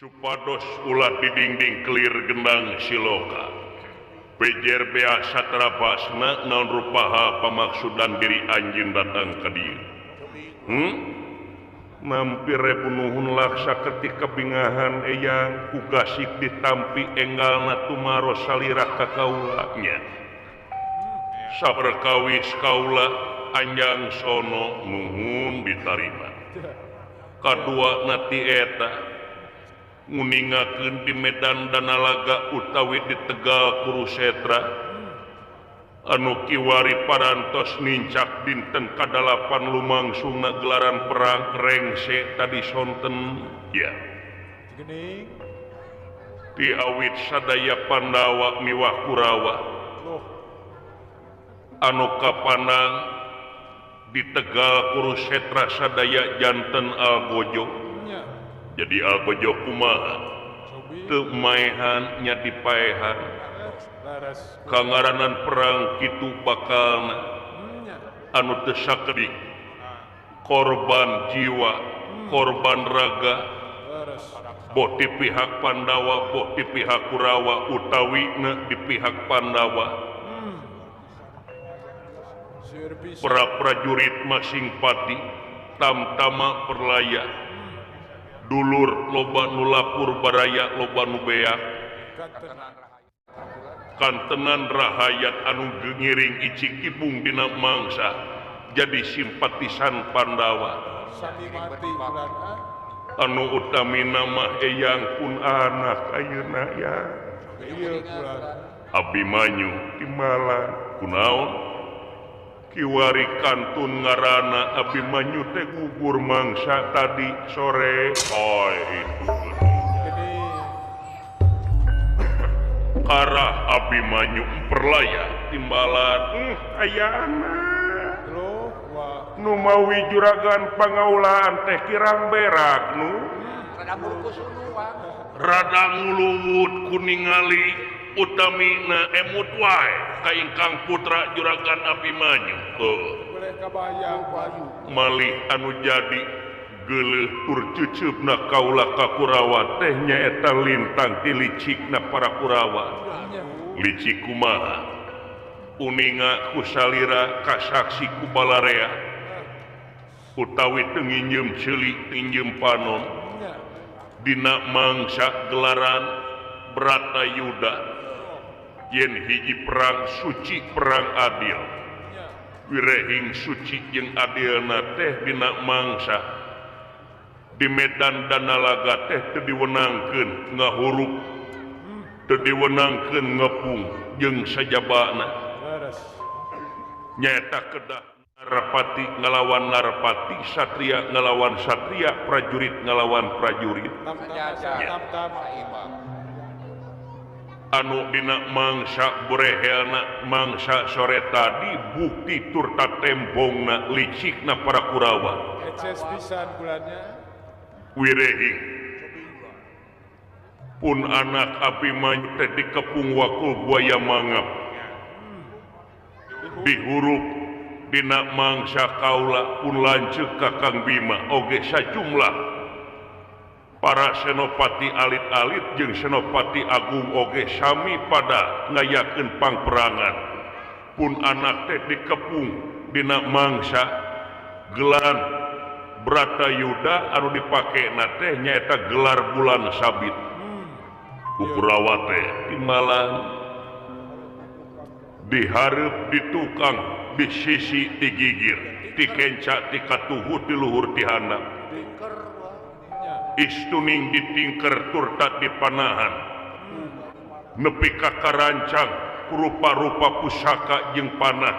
Supados ulah di dinding kelir gendang siloka. Pejer bea satrapasna naon rupaha pamaksudan diri anjeun datang ka dieu. Mampir rebunuhun laksa ketika bingahan eyang ku gasik ditampi enggalna tumaros salira ka kaula nya. Saperkawis kaula anjang sono nuhun ditarima. Kadua na ti eta nguningakeun di Medan Danalaga utawi di Tegal Kurusetra anu kiwari parantos nincak dinten kadalapan lumangsungna gelaran perang rengse tadi sonten ya. Ti awit sadaya Pandawa miwah Kurawa anu kapanang di Tegal Kurusetra sadaya janten algojo. Jadi algojo kumaha teu maehan nya dipaehan kangaranan perang kitu bakalna anu teu sakedik korban jiwa korban raga boh di pihak Pandawa boh di pihak Kurawa utawi na di pihak Pandawa para prajurit masing pati tamtama perlaya dulur loba nu lapur baraya loba nu beak kantenan rahayat anu ngiring icik kibung dina mangsa jadi simpatisan Pandawa anu utamina mah eyang pun anak ayeuna ya Abimanyu timbalan kunaon kiwari kantun ngarana Abimanyu teh gugur mangsa tadi sore. Oh itu karah Abimanyu perlaya timbalan aya anak nu mawi juragan pangaulaan teh kirang berak nu rada nguluwut kuningali utamina emut wae ka ingkang putra juragan Abimanyu. Malih anu jadi geuleuh tur cucupna kaula ka Kurawa teh nyaeta lintang ti licikna para Kurawa. Licik kumaha uninga ku salira kasaksi ku balarea utawi teu nginjeum ceuli nginjeum panon dina mangsa gelaran Bratayuda yen hiji perang suci perang adil wirehing suci jeung adilna teh dina mangsa di Medan Danalaga teh teu diwenangkeun ngahurup teu diwenangkeun ngepung jeung sajabana nyaeta kedah Narapati ngalawan Narapati, satria ngalawan satria, prajurit ngalawan prajurit. Anu dina mangsa burehelna mangsa sore tadi bukti turta tembongna licikna para Kurawa. Wirehing pun anak Abimanyu teh dikepung wakul buaya mangap dihurup dina mangsa kaula pun lanceuk Kakang Bima oge sajumlah para senopati alit-alit jeung senopati agung oge sami pada ngayakeun pangperangan pun anak teh dikepung dina mangsa gelaran Bratayuda anu dipakena teh nyaeta gelar bulan sabit ku Kurawa teh timbalan dihareup di tukang di sisi digigir dikenca dikatuhu di luhur di handap istuning ditingker turta di panahan nepi ka karancang rupa-rupa pusaka jeung panah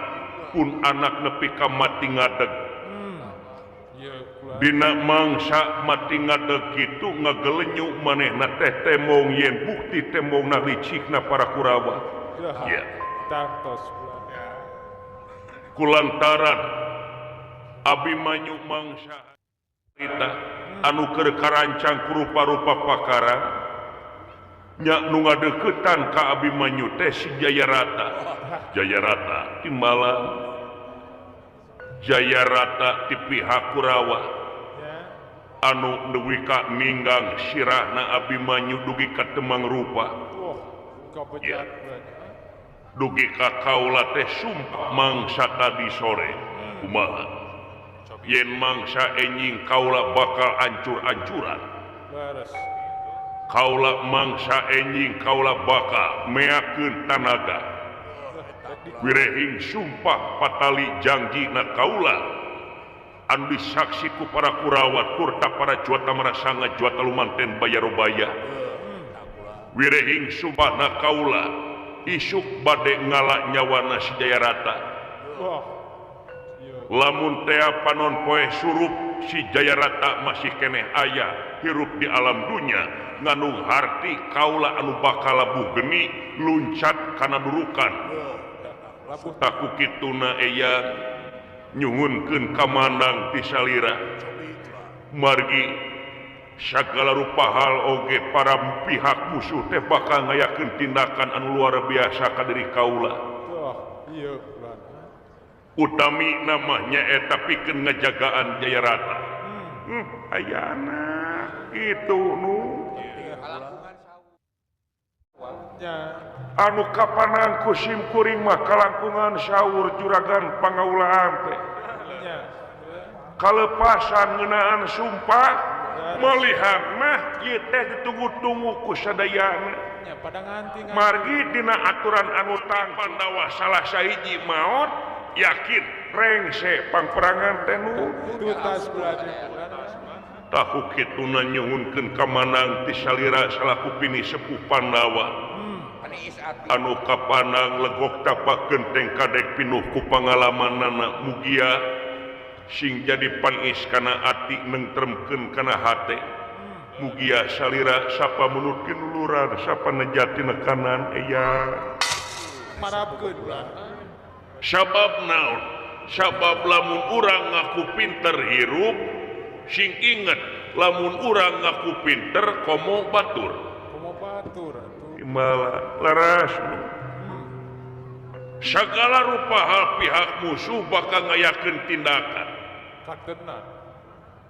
pun anak nepi ka mati ngadeg dina mangsa mati ngadeg kitu ngagelenyu manehna teh tembong yen bukti tembongna licikna para Kurawa ya kulantaran Abimanyu mangsa kita anu keur karancang rupa-rupa pakara nya nu ngadeuketan ka Abimanyu teh si Jayarata. Jayarata timbalan Jayarata ti pihak Kurawa Anu dugi ka ninggang sirahna Abimanyu dugi ka temang rupa. Ya. Dugi ka kaula teh sumpah mangsa tadi sore. Kumaha? Yen mangsa enjing kaula bakal ancur-ancuran. Kaula mangsa enjing kaula bakal meakeun tanaga. Wirehing sumpah patali jangjina kaula anu disaksi ku para Kurawa kurta para juata marasanga juata lumanten bayarobaya. Wirehing sumpahna kaula isuk bade ngala nyawana si Jayarata. Lamun tea panon poe surup si Jayarata masih keneh aya hirup di alam dunya ngandung harti kaula anu bakal labuh geni luncat kana durukan. Taku kituna eya nyuhunkeun kamandang ti salira. Margi sagala rupa hal oge para pihak musuh teh bakal ngayakeun tindakan anu luar biasa ka diri kaula. Utami namanya eta pikeun ngajagaan Jayarata. Ayana kitu nu anu kapanan ku simkuring mah kalangkungan sawur juragan pangaulaan teh. Kalepasan ngeunaan sumpah melihat mah ieu teh ditunggu-tunggu ku sadayana. Margi dina aturan anu tang Pandawa salah sahiji maot yakin rengse pangperangan teh nu tuntas tahu kituna nyuhunkeun kamanang ti salira salaku pini sepuh Pandawa. Anu kapanang legok tapak genteng kadek pinuh ku pangalamanana mugia sing jadi pangis kana ati nengtremkeun kana hate. Mugia salira sapa menurutkeun luluran sapa nejati nekanan eya marapkeun ulah. Sabab naon? Sabab lamun urang ngaku pinter hirup sing inget lamun urang ngaku pinter komo batur. Komo batur atuh. Malah laras. Segala rupa hal pihak musuh bakal ngayakeun tindakan.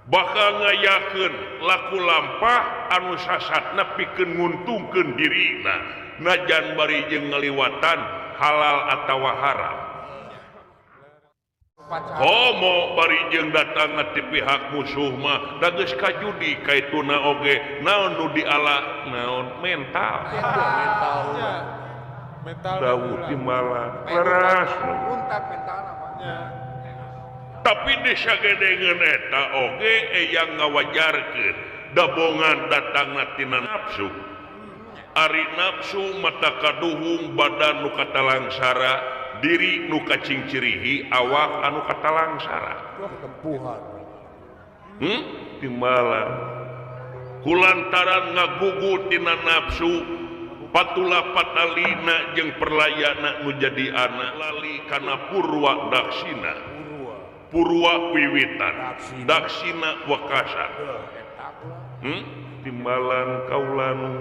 Bakal ngayakeun laku lampah anu sasatna pikeun nguntungkeun dirina najan bari jeung ngaliwatan halal atawa haram. Komo bari jeung datangna ti pihak musuh mah da geus kajudi kaituna oge naon nu diala naon mental. Mental dawuh timbalan leras tapi desa gedengeun eta oge eyang ngawajarkeun dabongan datangna tina nafsu. Ari nafsu mata kaduhung badan nu katalangsara diri nu kacingcirihi awak anu katalangsara tempuhan. Timbalan kulantaran ngagugu tina nafsu patula patalina jeung perlayana nu jadi anak lali kana purwa daksina purwa wiwitan daksina wakasan. Timbalan kaulanu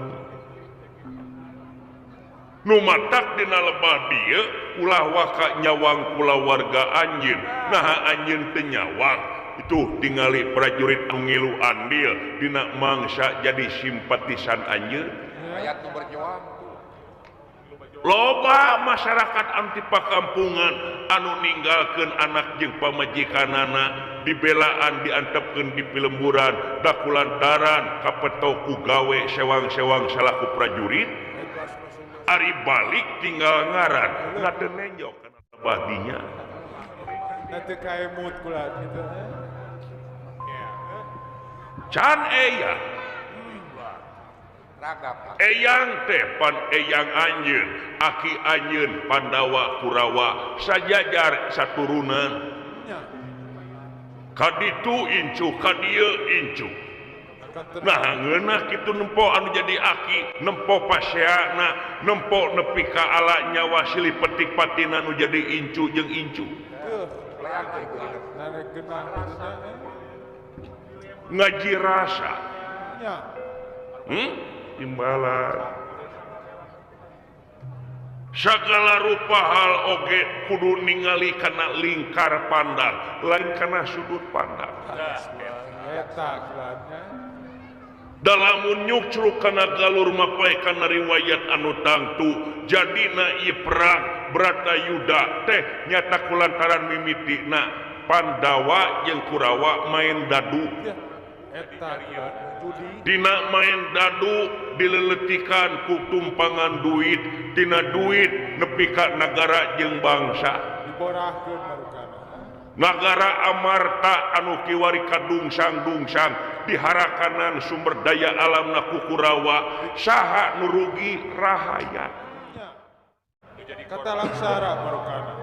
nu matak dina lebah dieu ulah waka nyawang kulawarga anjeun naha anjeun teu nyawang itu tingali prajurit anu ngilu andil dina mangsa jadi simpatisan anjeun. Loba masyarakat anti pakampungan anu ninggalkeun anak jeung pamajikanana dibelaan diantepkeun di pilemburan dakulantaran kapeto ku gawe sewang-sewang salaku prajurit. Ari balik tinggal ngaran ngateu nenjok kana lebah dinya. Teu kaemut kula kitu. Can eyang eyang teh pan eyang anjeun aki anjeun Pandawa Kurawa sajajar saturunan. Kaditu incu kadieu incu. Nah ngeunah kitu nempo anu jadi aki nempo paseana nempo nepi ka ala nyawa silih petik patina nu jadi incu jeung incu. Ngaji rasa. Timbalan. Segala rupa hal oge kudu ningali kana lingkar pandang, lain kana sudut pandang. Eta kulannya. Dalamun nyukcruk kana galur mapae kana riwayat anu tangtu jadina ieu perang Bratayuda teh nyata kulantaran mimitina Pandawa jeung Kurawa main dadu. Eta Dina main dadu dileletikan ku tumpangan duit, tina duit nepi ka nagara jeung bangsa. Diborahkeun marukana. Nagara Amarta anu kiwari kadungsang-dungsang diharakanan sumber daya alamna ku Kurawa, saha nu rugi rahayat. Kata langsara marukana.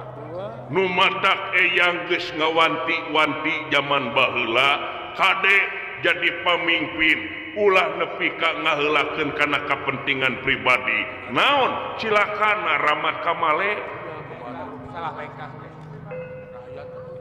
Nu matak eyang geus ngawanti-wanti jaman baheula kade jadi pamimpin ulah nepi ka ngaheulakeun kana kapentingan pribadi. Naon cilakana ramat kamale salah lengkah.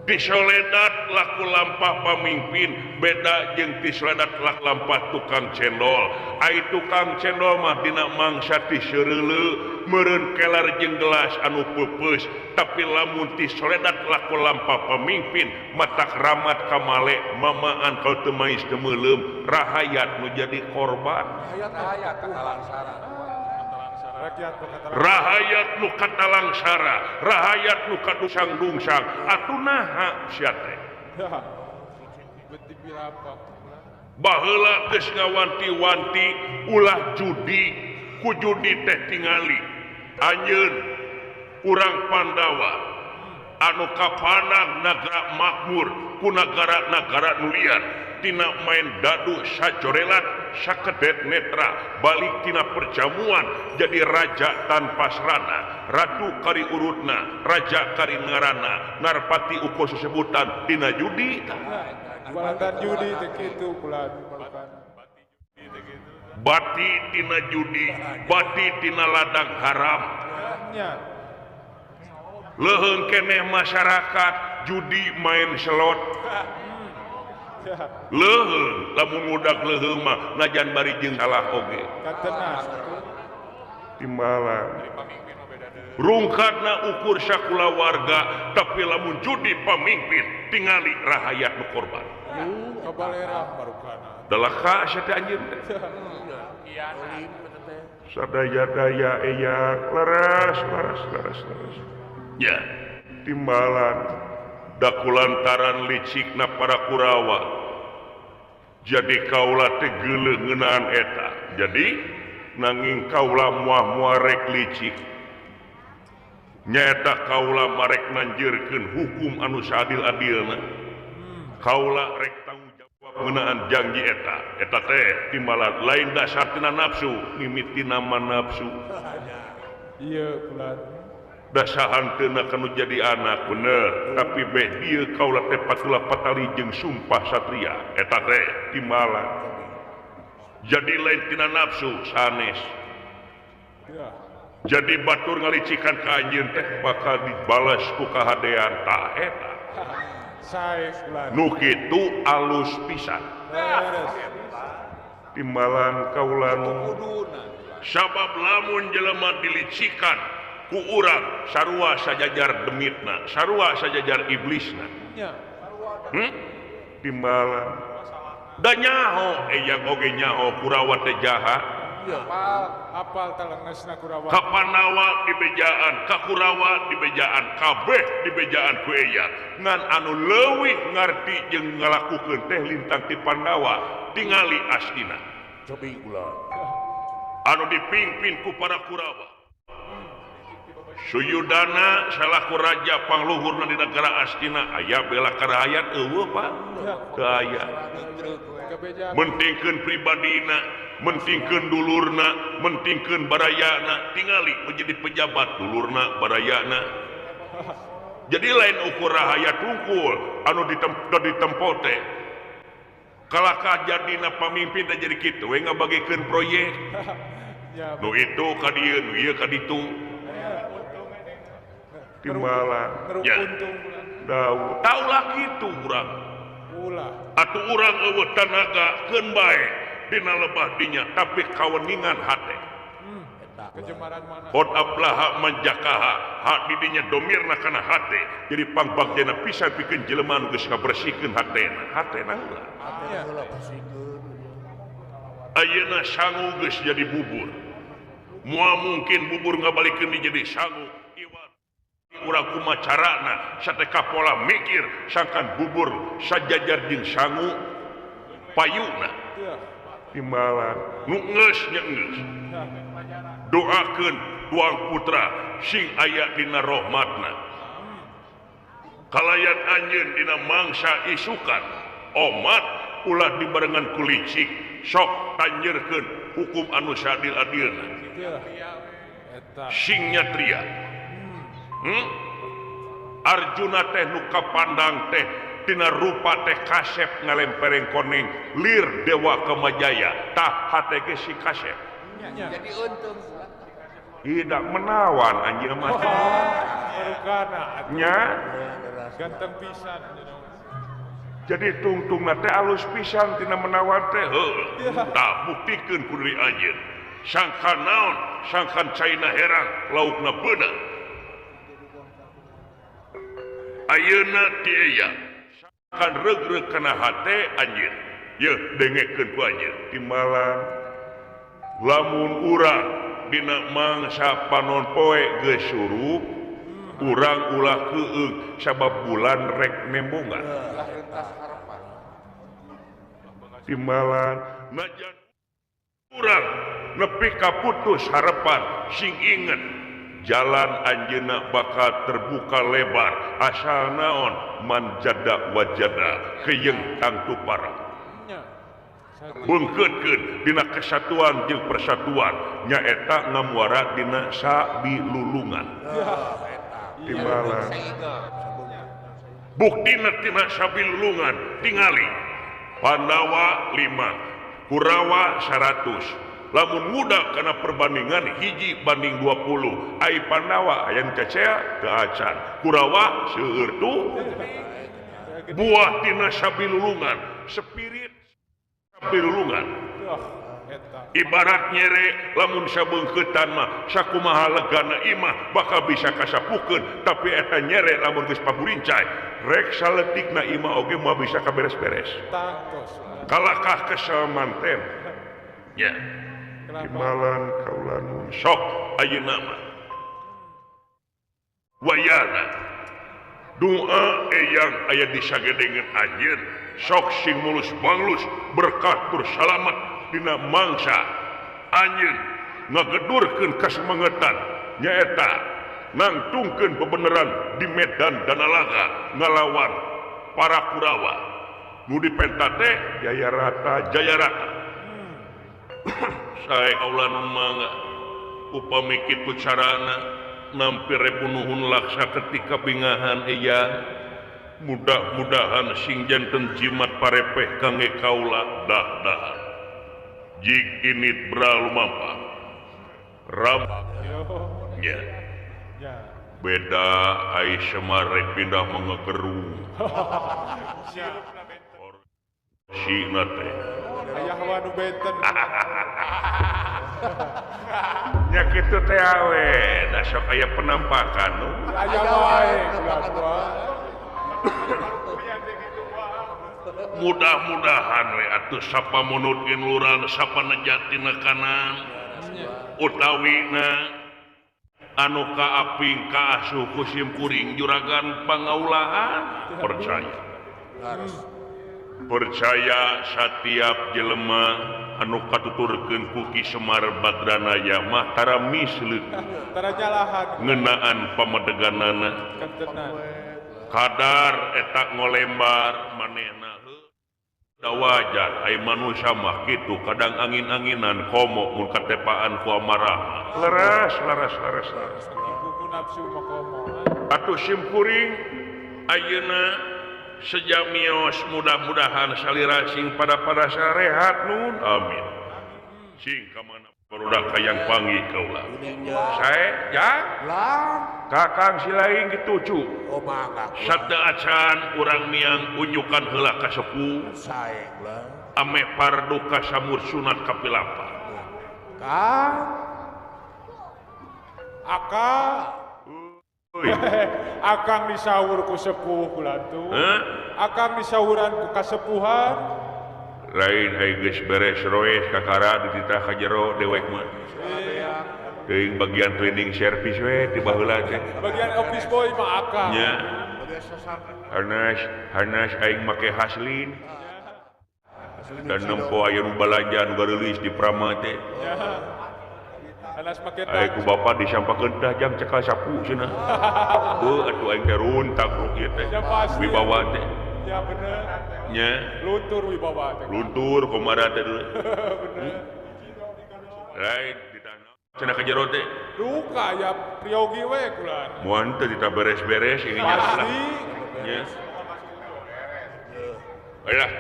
Tisoledat laku lampah pamimpin beda jeung tisoledat laku lampah tukang cendol. Ai tukang cendol mah dina mangsa tiseureuleu meureun kelar jeung gelas anu peupeus, tapi lamun tisoledat laku lampah pamimpin matak ramat kamale mamaan kau teu mais teu meuleum rahayat nu jadi korban. Rahayat katalangsara. Rahayat nu katalangsara, rahayat nu kadungsang-dungsang, atuh naha sia teh? Baheula geus ngawanti-wanti ulah judi, ku judi teh tingali anjeun urang Pandawa anu kapanang nagara makmur ku nagara-nagara nu liar tina main dadu sajorelat sakedet netra balik tina perjamuan jadi raja tanpa serana, ratu kari urutna, raja kari ngarana, narpati ukur sesebutan tina judi. Balantan judi teh kitu kula marukana. Bati tina judi, bati tina ladang haram. Leuheung keneh masyarakat judi main slot. Leuheung lamun ngudak leuheung mah najan bari jeung salah oge. Timbalan. Rungkadna ukur sakulawarga tapi lamun judi pamimpin tingali rahayat nu korban. Kabalera marukana. Dalaka sia teh anjeun teh. Sadaya-daya eyang leres leres leres leres. Ya, timbalan. Dakulantaran licikna para Kurawa jadi kaula teh geuleuh ngeunaan eta. Jadi nanging kaula moal-moal rek licik nyaeta kaula marek nanjeurkeun hukum anu saadil-adilna. Kaula rek tanggung jawab ngeunaan janji eta. Eta teh timbalan lain dasar tina nafsu, mimitina mah nafsu. Ieu kula dasahan teu kanu jadi anak bener, tapi beh dieu kaula teh patula patali jeung sumpah satria eta teh timbalan. Jadi lain tina nafsu sanes. Jadi batur ngalicikan ka anjeun teh bakal dibalas ku kahadean tah eta. Nu kitu alus pisan. Timbalan kaula nu sabab lamun jelema dilicikan ku urang sarua sajajar demitna, sarua sajajar iblisna. Timbalan. Da nyaho eyang oge nyaho Kurawa teh jahat. Apal talengesna Kurawa. Ka Pandawa dibejaan, ka Kurawa dibejaan, kabeh dibejaan ku eyang. Ngan anu leuwih ngarti jeung ngalakukeun teh lintang ti Pandawa tingali astina. Cobi ulah. Anu dipimpin ku para Kurawa. Suyudana salaku raja pangluhurna di negara Astina aya bela ka rakyat eueuh Pak teu aya. Mentingkeun pribadina, mentingkeun dulurna, mentingkeun barayana, tingali menjadi pejabat dulurna barayana. Jadi lain ukur rahayat hungkul anu ditempo teh. Kalakah jadina pamimpin teh jadi kitu we ngabagikeun proyek. Nu itu ka dieu, nu ieu ka ditu. Timbalan ya. Taulah kitu urang. Atuh urang eueuh tanaga keun bae dina lebah dinya tapi kaweningan hate. Qad aflaha man zakaha hak didinya domirna kana hate jadi pangbagjana pisan pikeun jelema nu geus ngabersihkeun hatena hatena heula ayeuna sangu geus jadi bubur moal mungkin bubur ngabalikeun di jadi sangu iwan urang kumaha carana sateka pola mikir sangkan bubur sajajar jeung sangu payuna timbalan nu geus nya geus doakeun duang putra sing aya dina rahmatna kalayan anjeun dina mangsa isukan omat ulah dibarengan ku licik sok tanjeurkeun hukum anu sadil-adilna sing nyatria Arjuna teh nu kapandang teh tina rupa teh kasep ngalempereng koneng lir dewa Kamajaya tah hate ge si kasep jadi untung tidak menawan anjeun mah nya ganteng pisan jadi tungtungna teh alus pisan tina menawan teh heuh tah buktikeun ku deui anjeun sangkan naon sangkan caina herang laukna beunang ayeuna ti aya sangkan regreg kana hate anjeun yeuh dengekeun ku anjeun timbalan lamun urang dina mangsa panon poe geus surup urang ulah keueug sabab bulan rek nembongan timbalan najan urang nepi ka putus harapan sing inget jalan anjeunna bakal terbuka lebar asal naon manjada wajada keyeng tangtu parang bengkeutkeun dina kesatuan jeung persatuan nyaeta ngamuara dina sabilulungan timbalan buktina tina sabilulungan tingali Pandawa 5 Kurawa 100 lamun muda kana perbandingan 1:20 ai Pandawa aya nu cecea teu acan Kurawa seueur tuh buah tina sabilulungan spirit pilulungan ibarat nyere lamun sabeungkeutan mah sakumaha legana imah bakal bisa kasapukeun tapi eta nyere lamun geus paburincai rek saletikna imah oge moal bisa kaberes-beres kalakah kesel manten nya timbalan kaula nun sok ayeuna mah wayana doa eyang aya disagedengeun anjeun sok sing mulus banglus berkah tur salamet dina mangsa anjeun ngagedurkeun kasemangetan nyaeta nangtungkeun bebeneran di medan danalaga ngalawan para Kurawa nu dipenta teh Jayarata Jayarata sae kaula nu mangga upami kitu carana nampi rebunuhun laksa ketika bingahan eyang mudah-mudahan sing janten jimat parepeh kangge kaula dah-dahan jik init bra lumampa ram nya beda ai Semar rek pindah mengegeru sina teh aya hawa nu benten nya kitu teh awe da sok aya penampakan aya wae mudah-mudahan we atuh sapa munut luran sapa nejatina kanan utawina anu kaaping kaasuh ku simkuring juragan pangaulaan percaya percaya setiap jelema anu katuturkeun ku Ki Semar Badranaya mah tara misleuk tara nyalahan ngeunaan pamedeganana kadar eta ngolembar manehna da wajar ai manusia mah kitu kadang angin-anginan komo mun katepaan ku amarah leres leres leres leres nafsu mah komo atuh simkuring ayeuna sejamios mudah-mudahan salira sing pada-pada sarehat nun amin sing ka mana barudak hayang panggih kaula sae ya kakang silaing dituju oh mangga sadda acan urang miang unyukan heula ka sepuh sae ame pardu ka samur sunat kapilapa kang Akang. Akang disawur ku sepuh kulantu. Akang disawuran ku kasepuhan. Lain ai geus beres roes kakara dititah ka jero dewek mah. Teuing bagian cleaning service we di baheula teh. Bagian office boy mah akang. Nya. Hanas hanas aing make Haslin. Dan nempo aya nu balanja nu gareulis di Prama teh. Hanas make ai ku bapa disampakeun tah jam cekal sapu cenah. Heuh atuh aing teh runtak ieu teh. Wibawa teh. Ya bener. Nya. Luntur wibawa teh. Luntur kumaha teh dulu. Bener. Lain di tanah. Cenah ka jero teh. Duka ya priyogi we kulan. Moal teh ditah beres-beres ini nya. Pasti. Nya. Alah.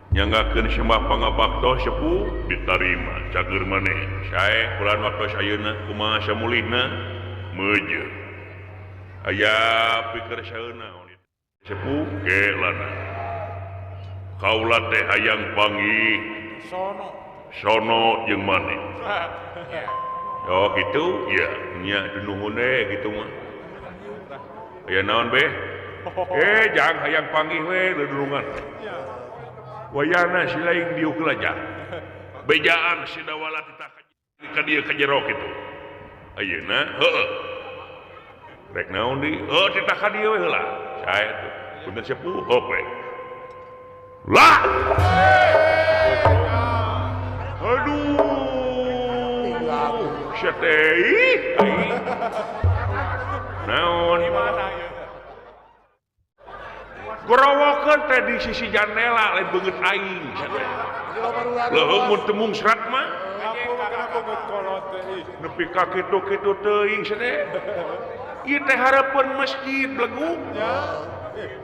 Nyanggakeun sembah pangabakto sepuh ditarima cager maneh. Sae kulan waktos ayeuna kumaha samulihna meujeuh. Aya pikir saeuna sepuh kelana. Kaula teh hayang panggih sono. Sono jeung maneh. Oh gitu ya nya nuhun we gitu mah. Aya naon beh? Jangan hayang panggih we lelulungan. Wayana si lain diuk aja. Bejaan si dawala titah ka dieu ka jero kitu. Ayeuna heueuh. Rek naon deui? Heuh titah ka dieu we heula. Sae tuh. Punten sepuh heup we. Lah. Aduh. Sia teh ih. Naon? Gorowokeun teh di sisi jandela lain beungeut aing sia teh. Leuheung mun temung serat mah. Nepi ka kitu-kitu teuing sia teh. Ieu teh hareupeun masjid belegug.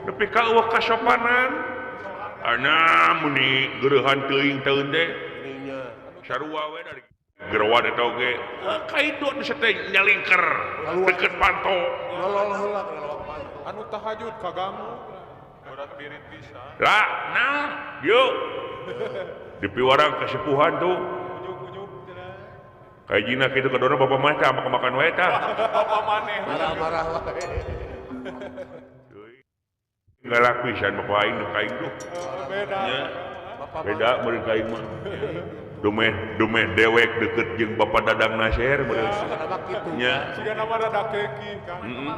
Nepi ka eueuh kasopanan. Ana muni geureuhan teuing taeun teh. Sarua we dari gerowan eta oge. Ka itu anu sia teh nyalingker deket panto. Anu tahajud kaganggu. Lah, nah, yuk. Dipiwarang kesepuhan tuh. Kayak jina kitu kadona bapak mah tah makan wae tah. Bapak maneh. Marah-marah wae. Galak pisan bapak aing nu kaing tuh. Beda. Beda meureun kaing mah. Dumeh dewek deket jeung Bapak Dadang Nasir meureun. Nya. Siga nama rada keki kan. Heeh.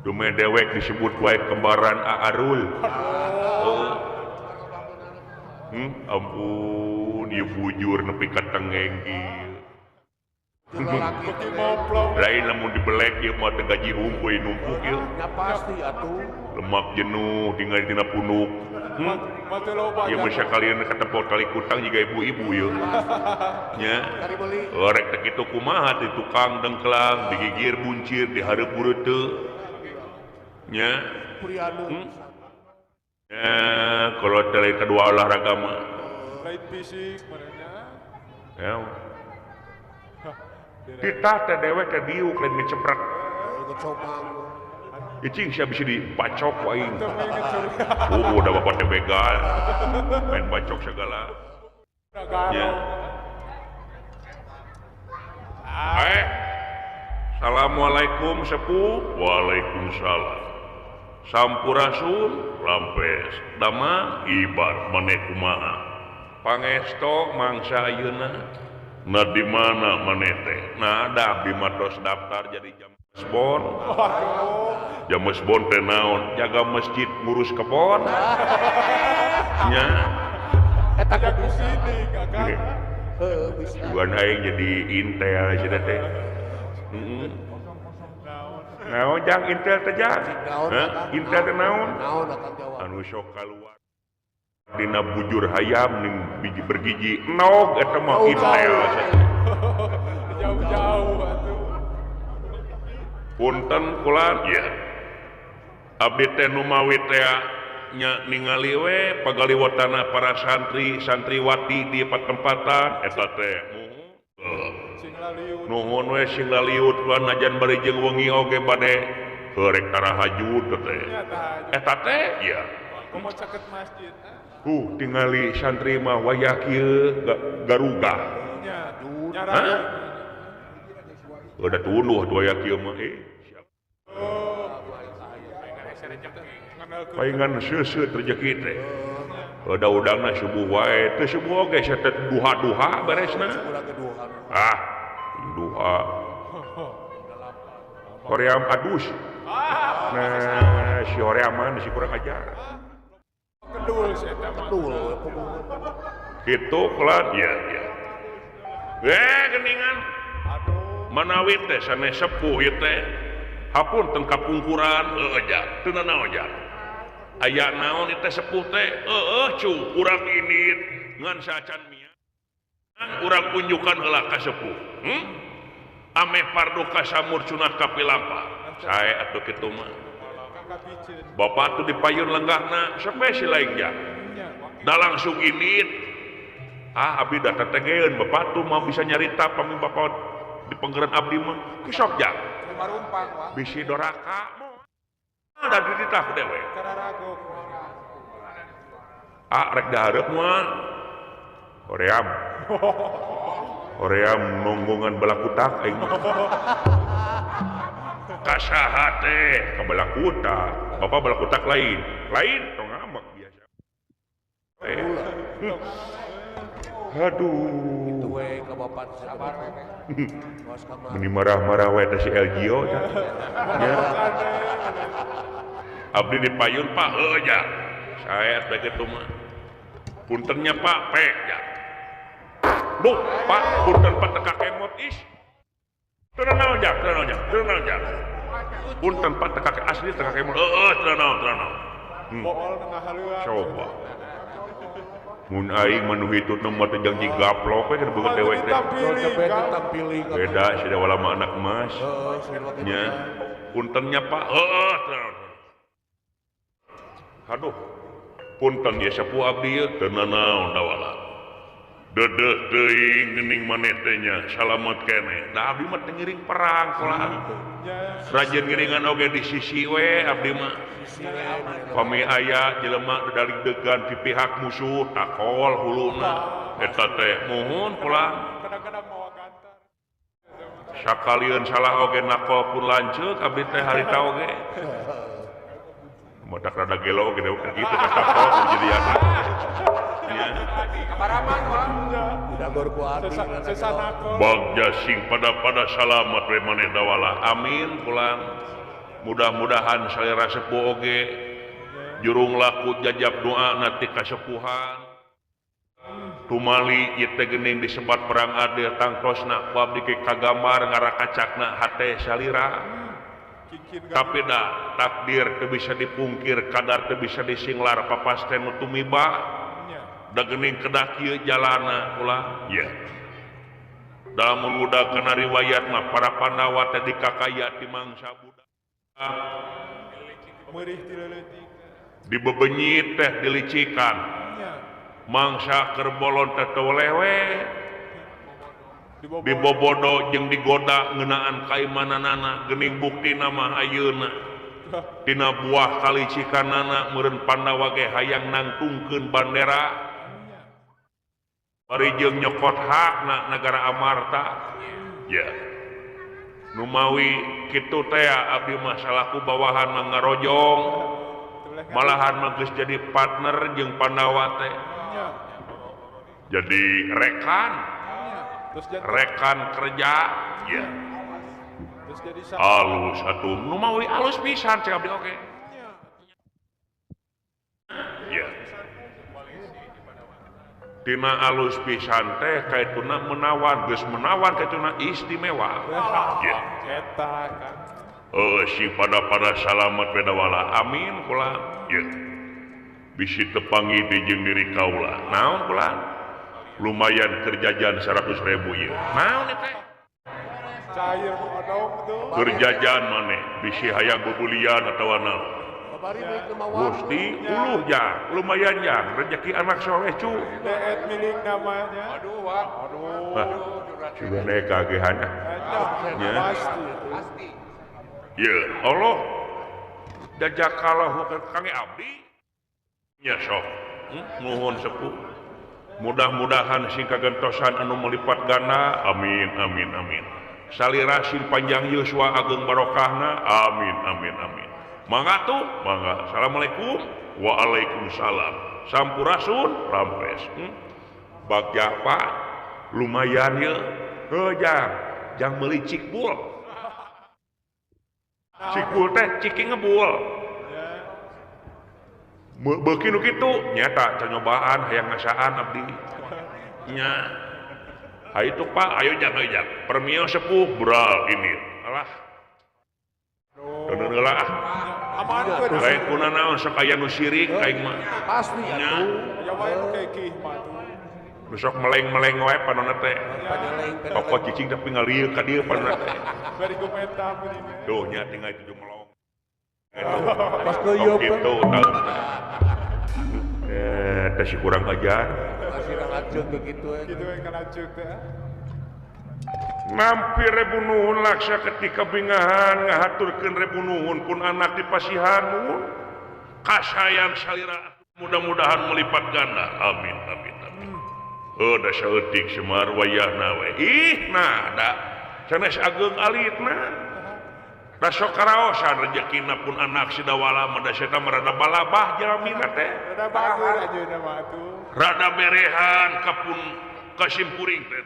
Dumeh dewek disebut wae kembaran Aarul. Ampun, ieu bujur nepi ka tengeng kieu. Lain lamun dibelek ieu mah teu gaji hungkul numpuk ieu. Nya pasti atuh. Lemak jenuh tinggal dina punuk. Ieu mah sakalian katepok kali kutang jiga ibu-ibu ieu. Nya. Rek teh kitu kumaha di tukang dengklang digigir buncir dihareup bureuteuh. Nya. Ya, kalau teh kedua olahraga mah. Lain fisik merenya. Ya. Titah teh dewek teh diuk lain ngeceprek. Icing sia bisa dipacok aing. Oh, udah bapak teh begal. Main bacok segala. Ya. Assalamualaikum sepuh. Waalaikumsalam. Sampurasun lampes damang ibar maneh kumaha pangesto mangsa ayeuna nah di mana maneh teh nah da abdi mah tos daftar jadi james bond. James Bond teh naon jaga masjid ngurus kebon nya eta kudu sini kakak heuh bisa bukan aing jadi intel cenah teh. Naon jang intel teh jang? Intel teh naon? Anu sok kaluar dina bujur hayam ning biji bergiji nog eta mah intel. Jauh-jauh atuh. Punten kula ya. Abdi teh numawi teh nya ningali we pagaliwotana para santri santriwati di patempatan eta teh. Nuhun we sing laliut lan najan bari jeung wengi oge bade heurek tarahajud teh. Eta teh ya. Komo caket masjid. Tingali santri mah wayah kieu garugah. Nya. Udah tunduh atuh aya kieu mah palingan seuseut rezeki teh. Udah udangna subuh wae teu subuh oge sia teh duha-duha beresna. Ah, duha. Hoream adus. Nah, si hoream mah si kurang ajar. Kedul si eta mah. Kedul. Kitu kelan ya ya. Geningan. Manawi teh sanes sepuh ieu teh. Hapunten kapungkuran heueuh ja, teu nanaon ja. Aya naon ieu teh sepuh teh? Heueuh cu, urang indit ngan saacan mia. Urang unjukan heula ka sepuh. Ameh pardu ka samur sunah kapilampa. Sae atuh kitu mah. Bapak tuh dipayun lenggahna sampai si lain ja. Da langsung indit. Ah abdi da tetegeun bapak tuh mau bisa nyarita pami bapak di penggeran abdi mah. Ki sok ja. Bisi doraka da dititah dewe. Ah rek dahareup moal. Hoream. Hoream nonggongan balakutak aing mah. Kasaha teh ka balakutak. Bapak balakutak lain. Lain tong ngamek biasa. Aduh. Itu we ka bapak sabar we. Meni marah-marah we teh si Elgio nya. Abdi dipayun Pak heueuh ja. Sae teh kitu mah. Puntennya Pak pek ja. Duh, Pak punten Pak teka kemot is. Teu naon ja, teu naon ja, teu naon ja. Punten Pak teka asli teka kemot. Heueuh teu naon, teu naon. Bool ngahaluan. Coba. Mun aing mah nu hitut mah teh janji gaplok we keur beungeut dewek teh. Beda si dawala mah anak emas. Nya. Puntennya Pak. Heueuh teu naon. Aduh. Punten ye sepuh abdi ieu teu nanaon dawala. Dedeh teuing geuning maneh teh nya salamet keneh. Da abdi mah teu ngiring perang kulaan. Rajin ngiringan oge di sisi we abdi mah. Pami aya jelema dalig-degan di pihak musuh takol huluna eta teh muhun pulang. Sakalieun salah oge nakol pun lanceuk abdi teh harita oge. Modak rada gelo oge kitu ka takol jadi anu. Bagja sing pada-pada salamat we maneh dawala. Amin pulang. Mudah-mudahan salira sepuh oge jurung laku jajab doa nanti kasepuhan. Tumali ieu teh geuning disebat perang adil tangtosna ku abdi ke kagambar ngarakacakna hate salira. Tapi da takdir teu bisa dipungkir, kadar teu bisa disinglar papasten nu tumiba. Da geuning kedah kieu jalana ulah. Ya. Dalam muda kana riwayat mah para Pandawa teh dikakaya ti mangsa budak. Dibebenyit teh dilicikan. Mangsa keur bolon teh teu lewe. Dibobodo jeung digoda ngeunaan kaimananana geuning buktina mah ayeuna. Tina buah kalicikanana meureun Pandawa ge hayang nangtungkeun bandera. Bari jeung nyokot hakna nagara Amarta. Ya. Numawi kitu teh abdi mah salaku bawahan mah ngarojong. Malahan mah geus jadi partner jeung Pandawa teh. Jadi rekan. Rekan kerja. Ya. Alus atuh numawi alus pisan cek abdi oge. Ya. Tina alus pisan teh kaituna menawan geus menawan kaituna istimewa. Ya. Eta kan. Si pada-pada salamet bedawala. Amin kula. Ya. Bisi tepangi di jeung diri kaula. Naon kula? Lumayan kerjajan 100.000 ieu. Naon ieu teh? Cair odong tuh. Kerjajan maneh bisi hayang bubulian atawa naon. Gusti uluh ja, lumayan ja, rezeki anak soleh cu. Deet milik namanya. Aduh, wah. Aduh. Cuma kagehan. Ya. Pasti. Ya, Allah. Jajakalahu kange abdi. Nya sok. Nuhun sepuh. Mudah-mudahan sing kagentosan anu melipat ganda. Amin amin amin. Salira sing panjang yuswa ageng barokahna. Amin amin amin. Mangga tuh, mangga. Assalamualaikum. Waalaikumsalam. Sampurasun rampes. Bagja Pak, lumayan ya. Heuh jang, jang meuli cikbul. Cikbul teh ciki ngebul. Beuki nu kitu nyata canyobaan hayang ngasaan abdi. Nya. Ha itu Pak, ayo jang jang. Permio sepuh bral ini. Alah. Deungeun heula ah. Lain kuna naon sok aya nu sirik aing mah. Pasti atuh. Ya wae nu kekih mah atuh. Nu sok meleng-meleng wae panonna teh. Pokok cicing tapi ngalieu ka dieu panonna teh. Bari komentar meureun. Duh nya tinggal itu melong. Pas keuyeub kitu teh si kurang ajar. Masih lanjut begitu we. Kitu we kalanjut teh. Nampi rebu nuhun laksa ketika bingahan ngahaturkeun rebu nuhun pun anak dipasihan nuhun kasayang salira mudah-mudahan melipat ganda. Amin amin amin. Heuh da saeutik Semar wayahna we. Ih nah da sanes ageung alitna. Da sok karaosan rejekina pun anak sidawala mah da eta mah rada balabah jalmina teh. Rada bagus ajeuna mah atuh. Rada berehan ka pun kasimpuring teh.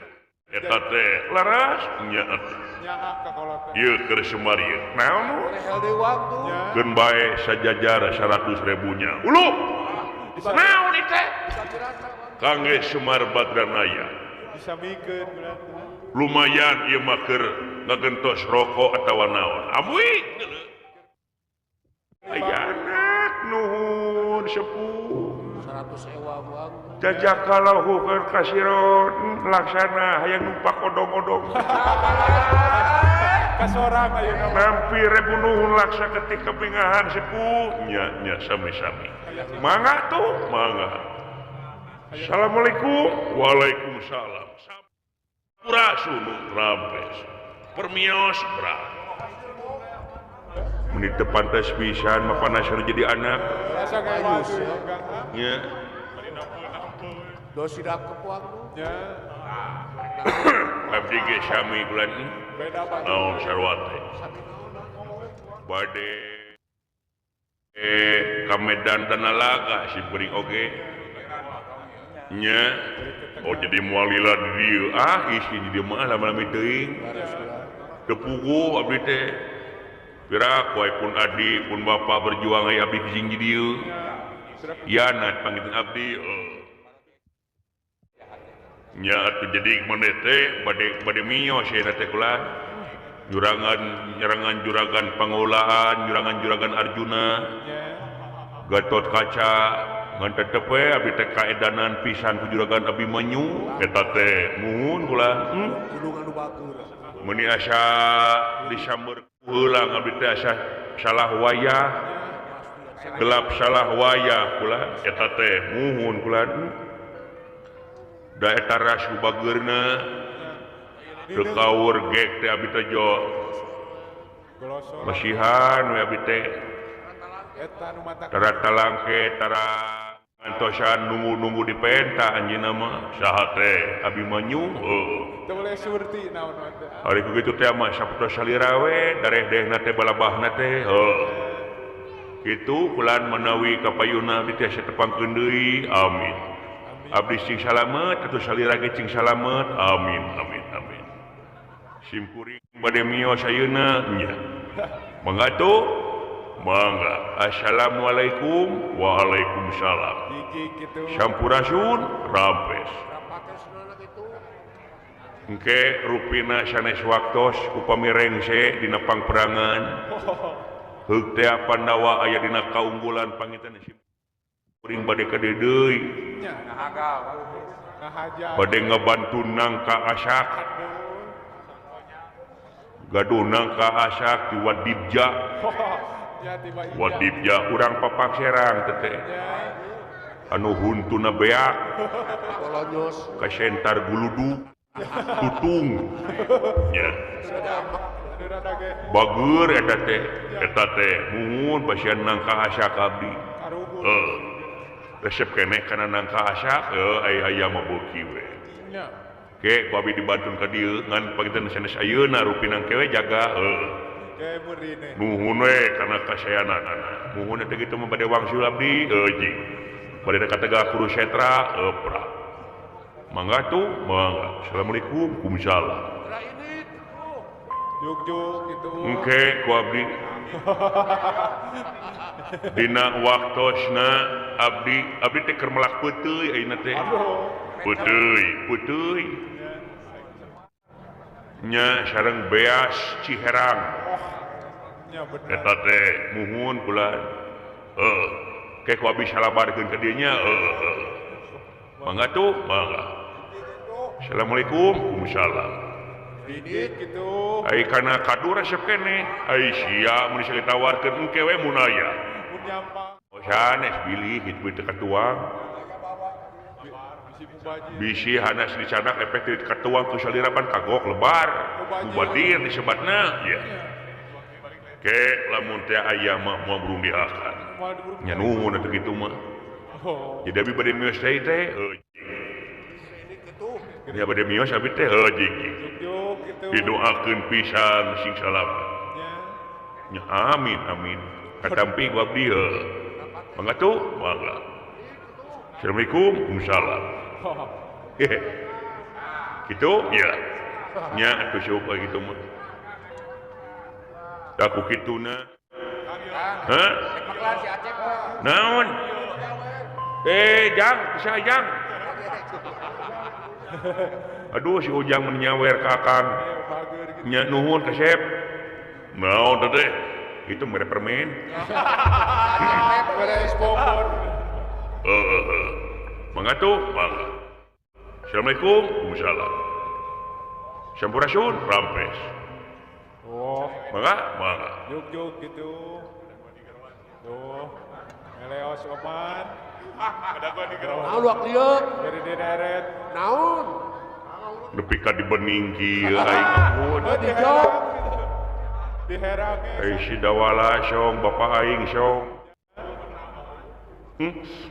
Eta teh laras nya atuh. Ieu keur Semar ieu. Naon? Keun bae sajajar 100.000 nya. Uluh. Naon ieu teh? Kangge Semar Badranaya. Disamikeun berarti. Lumayan ieu mah keur ngagentos rokok atawa naon. Amui. Aya anak nuhun sepuh. 100 ewa buang. Jajakalahu keur kasiron laksana hayang numpak odong-odong. Kasorang ayeuna. Nampi rebu nuhun laksa ketika bingahan sepuh nya nya sami-sami. Mangga tuh, mangga. Assalamualaikum. Waalaikumsalam. Sampurasun rampes. Permios bra. Menit teu pantes pisan mah panas jadi anak. Nya. Dosi kepuang nya. Abdi ge sami bulan naon sarua teh. Bade ka Medan Tanalaga si beuring oge. Nya. Oh jadi moal lila di dieu. Ah isi di dieu mah lama-lami teuing. Teu puguh abdi teh. Pira wae pun adi pun bapa berjuang aya abdi cicing di dieu. Hianat panggitan abdi. Nya atuh jadi maneh teh bade bade mios aya teh kula. Jurangan nyerangan juragan pangolahan, jurangan juragan Arjuna. Gatot Kaca ngan tetep we abdi teh kaedanan pisan ku juragan Abimanyu eta teh muhun kula. Meuni asa disamber heulang abdi teh asa salah wayah. Gelap salah wayah kula eta teh muhun kula. Da eta ras bageurna teu kaur gek teh abdi teh jo. Masihan we abdi teh. Tara talangke tara antosan nunggu-nunggu di penta anjeunna mah saha teh Abimanyu heuh. Teu boleh surti naon teh. Ari ku kitu teh mah saputos salira we dareh-dehna teh balabahna teh heuh. Kitu kulan manawi kapayuna abdi teh satepangkeun deui amin. Abdi cing salamet atuh salira ge cing salamet amin amin amin. Simkuring bade mios ayeuna nya. Mangga tuh. Mangga. Assalamualaikum. Waalaikumsalam. Sampurasun rampes. Engke rupina sanes waktos upami rengse dina pangperangan. Heug teh Pandawa aya dina kaunggulan panginten simkuring bade ka dieu deui. Bade ngabantu nangka asak. Gaduh nangka asak di Wadibja. Wadibja urang papak serang teh. Anu huntuna beak. Kasentar guludu tutung. Nya. Bager eta teh muhun pasian nangka asak abdi. Heuh. Resep keneh kana nangka asak heuh aya mah beuki we. Ke ku abi dibantun ka dieu ngan panginten sanes ayeuna rupina kewe jaga heuh. Nuhun we kana kasayanana. Nuhun teh kitu mah bade wangsul abdi euy. Bade ka Tegal Kurusetra pra. Mangga tuh, mangga. Assalamualaikum, waalaikumsalam. Juk-juk gitu. Engke ku abdi. Dina waktosna abdi abdi teh keur melak peuteuy ayeuna teh. Peuteuy, peuteuy. Nya sareng beas Ciherang. Nya bener. Eta teh muhun kula. Heuh. Ke ku abdi salabarkeun ka dieu nya. Heuh. Mangga tuh, mangga. Assalamualaikum, waalaikumsalam. Didit gitu. Ai kana kadu resep keneh. Ai sia mun ditawarkeun engke we mun aya. Mun nyampang. Oh sanes bilih kitu teu katuang. Bisi hanas dicanak efek teu katuang ku salirapan kagok lebar. Mubadir disebatna. Ya. Ke lamun teh aya mah moal burung diakan. Nya nuhun atuh kitu mah. Jadi abi bade mios teh teh. Ya bade mios abi teh heuh jing. Didoakeun pisan sing salamet. Nya amin amin. Katampi ku abdi heuh. Mangga tuh, mangga. Assalamualaikum, waalaikumsalam. Kitu ya. Nya atuh syukur kitu mah. Da ku kituna. Hah? Naon? Jang, bisa jang. Aduh si Ujang menyawer ka Akang. Nya nuhun kasep. Naon teh? Itu mere permen. Mere es bobor. Heeh. Mangga tuh, mangga. Assalamualaikum, waalaikumsalam. Sampurasun, rampes. Oh, mangga, mangga. Juk-juk gitu. Tuh. Ngeleos opan. Naon luak lieu? Jadi dideret. Naon? Nepi ka dibening kieu aing ampun. Diherang. Ai si Dawala song bapak aing song.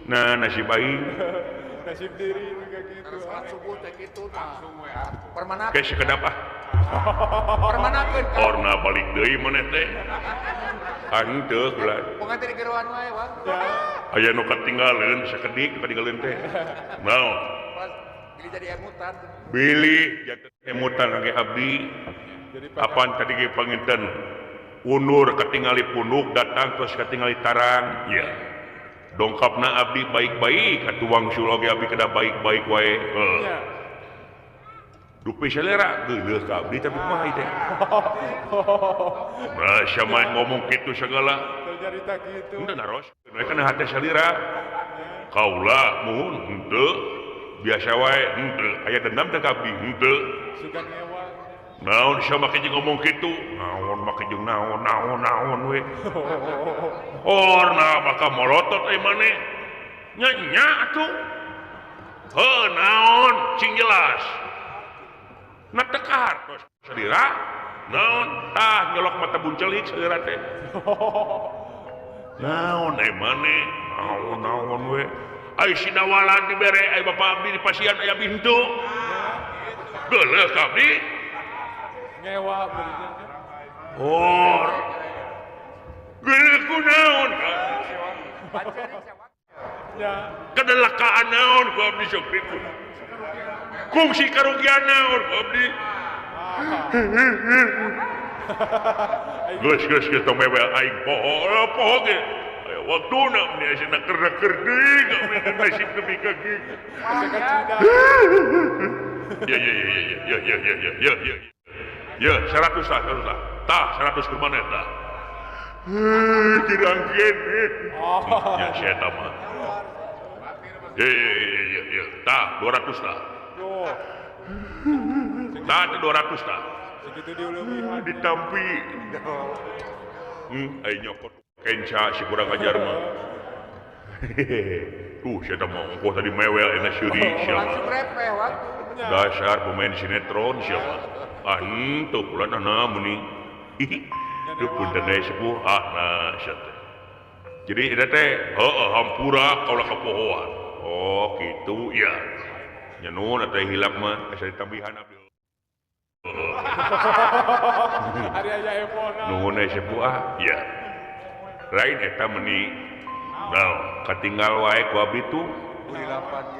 Nah nasib aing. Nasib diri juga gitu. Salat subuh teh kitu langsung we. Permanakeun. Ke sekedap ah. Permanakeun. Orna balik deui maneh teh. Aing teu kula. Pokoknya teh digeroan wae, Wang. Aya nu katinggaleun sakedik katinggaleun teh. Naon? Bilih jadi emutan. Bilih jadi emutan kangge abdi. Apaan tadi ge panginten unur katingali punuk datang terus katingali tarang. Ya. Dongkapna abdi baik-baik atuh wangsul oge abdi kedah baik-baik wae. Heuh. Dupi selera geuleuh ka abdi tapi kumaha ieu teh. Nah, sia mah ngomong kitu segala. Ternyata kitu. Henteu naros. Mereka na hate salira. Kaula muhun henteu. Biasa wae henteu. Aya dendam teh ka abdi henteu. Suka ngewa. Naon sia make jeung ngomong kitu? Naon make jeung naon naon naon we. Orna maka molotot euy maneh. Nya nya atuh. Heuh naon cing jelas. Na teu kahartos salira. Naon tah nyolok mata buncelik salira teh. Naon euy maneh? Naon naon we. Ai si Dawala dibere ai bapa abdi dipasian aya abdi henteu. Geuleuh ka abdi. Ngewa belinya. Or. Geuleuh ku naon? Ya. Kedelakaan naon ku abdi sok kitu. Kungsi karugian naon ku abdi. Geus geus geus tong mewel aing poho poho ge. Aya waktuna meni ayeuna keur-keur deui nasib nepi ka kieu. Ya ya ya ya ya ya ya ya ya. Ya 100 lah, 100 lah. Tah 100 ke mana tah? Kirang kene. Ya saya mah. Ya ya ya ya. Tah 200 lah. Tah 200 tah. Segitu diuleuwihan. Ditampi. Ai nyokot kenca si kurang ajar mah. Tuh saya mah ongkoh tadi mewel enak syuri siapa. Dasar pemain sinetron siapa. Ah henteu kula nah muni. Duh punten deui sepuh ah nah sia teh. Jadi eta teh heueuh hampura kaula kapohoan. Oh kitu ya. Nya nuhun atuh hilap mah asa ditambihan abdi. Ari aya epona. Nuhun we sepuh ah. Ya. Lain eta meuni naon katinggal wae ku abdi tuh.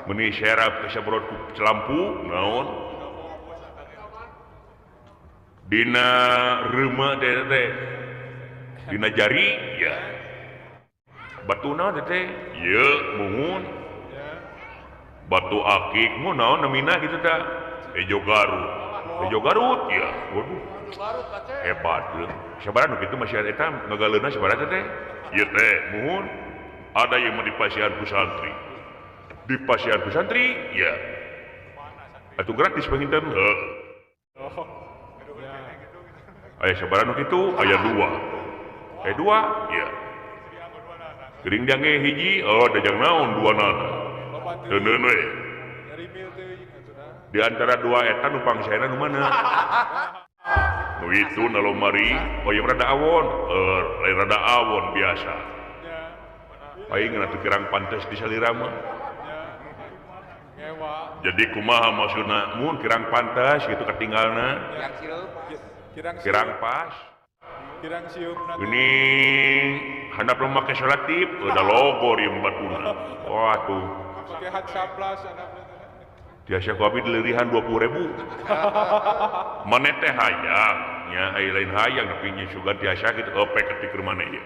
Meuni serap kasabrot ku celampu naon. Dina reuma teh dina jari ya. Batu naon teh? Ye muhun. Batu akik mu naon namina kitu tah? Ejo Garut. Ejo Garut ya. Waduh. Hebat leuh. Sabaraha nu kitu masih eta ngagaleuna sabaraha teh? Ieu teh muhun. Ada yang mau dipasihan ku santri. Dipasihan ku santri ya. Atuh gratis panginten. Heuh. Aya sabaraha nu kitu? Aya dua. Aya dua ya. Geuring diangge hiji, oh dajang naon dua nana. Teuneun we. Di antara dua eta nu pangsaena nu mana? Nu itu na lomari, oh ieu rada awon, lain rada awon biasa. Aing atuh kirang pantes di salira mah. Jadi kumaha maksudna? Mun kirang pantes kitu katinggalna. Kirang pas. Kirang siupna. Ini handap nu make salatip, udah logor ieu batuna. Wah tuh. Make Hansaplas handapna. Tiasa ku abdi dileurihan 20.000. Maneh teh hayang nya, ai lain hayang tapi nya sugan tiasa kitu opek ketik maneh ieu.